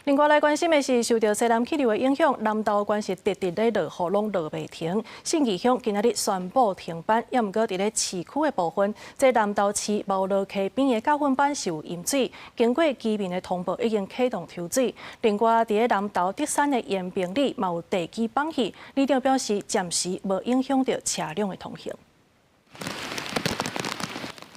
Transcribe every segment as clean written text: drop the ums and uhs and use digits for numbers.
另外來關心的是，受著西南氣流的影響，南投縣是直直咧落雨，攏落袂停。信義鄉今仔日宣布停班，猶毋過佇咧市區的部分，這南投市茂羅溪邊的教訓班是有淹水，經過居民的通報，已經啟動抽水。另外，佇咧南投竹山的延平里嘛有地基崩去，里長表示暫時無影響著車輛的通行。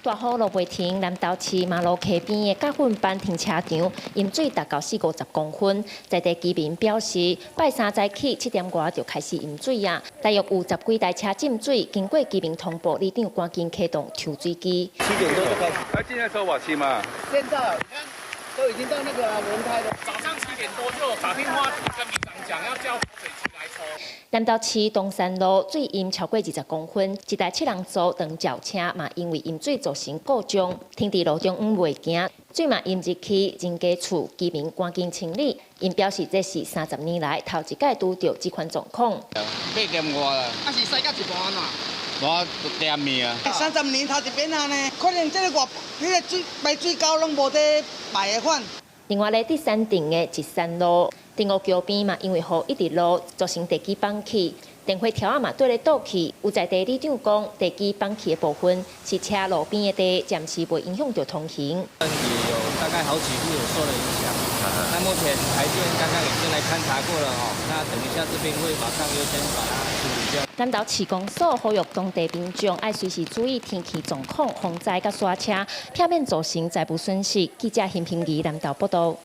大雨落袂停，南投市麻蘆溪邊的教訓班停車場淹水達到四五十公分。在地居民表示，拜三早起7點外就開始淹水啊，大約有十幾台車浸水。經過居民通報，里長趕緊啟動抽水機。 7點多就開始。哎，現在抽瓦器嗎？現在你看都已經到那個輪胎了。早上7點多就打電話跟里長講，要叫抽水機來抽。南投市東山路水淹超過20公分，一台七人座長轎車嘛，因為淹水造成故障，停佇路中央袂行，水嘛淹入去人家厝，居民趕緊清理。𪜶表示這是30年來頭一擺拄著這款狀況。 8點外啦。啊是駛到一半啊？我掂面啊。30年頭一遍啊呢，可能這個外，彼個水排水溝攏無佇排的款。另外咧，佇山頂的一山路，定湖橋邊嘛，因為雨一直落，造成地基崩去，電火柱仔嘛綴咧倒去。有在地里長講，地基崩去的部分是車路邊的地，暫時袂影響著通行。也有大概好幾戶有受了影響。那目前台電剛剛已經來勘察過了哦，那等一下這邊會馬上優先把它處理掉。南投市公所呼籲當地民眾愛隨時注意天氣狀況、防災佮煞車，避免造成財物損失。記者邢平儀南投報道。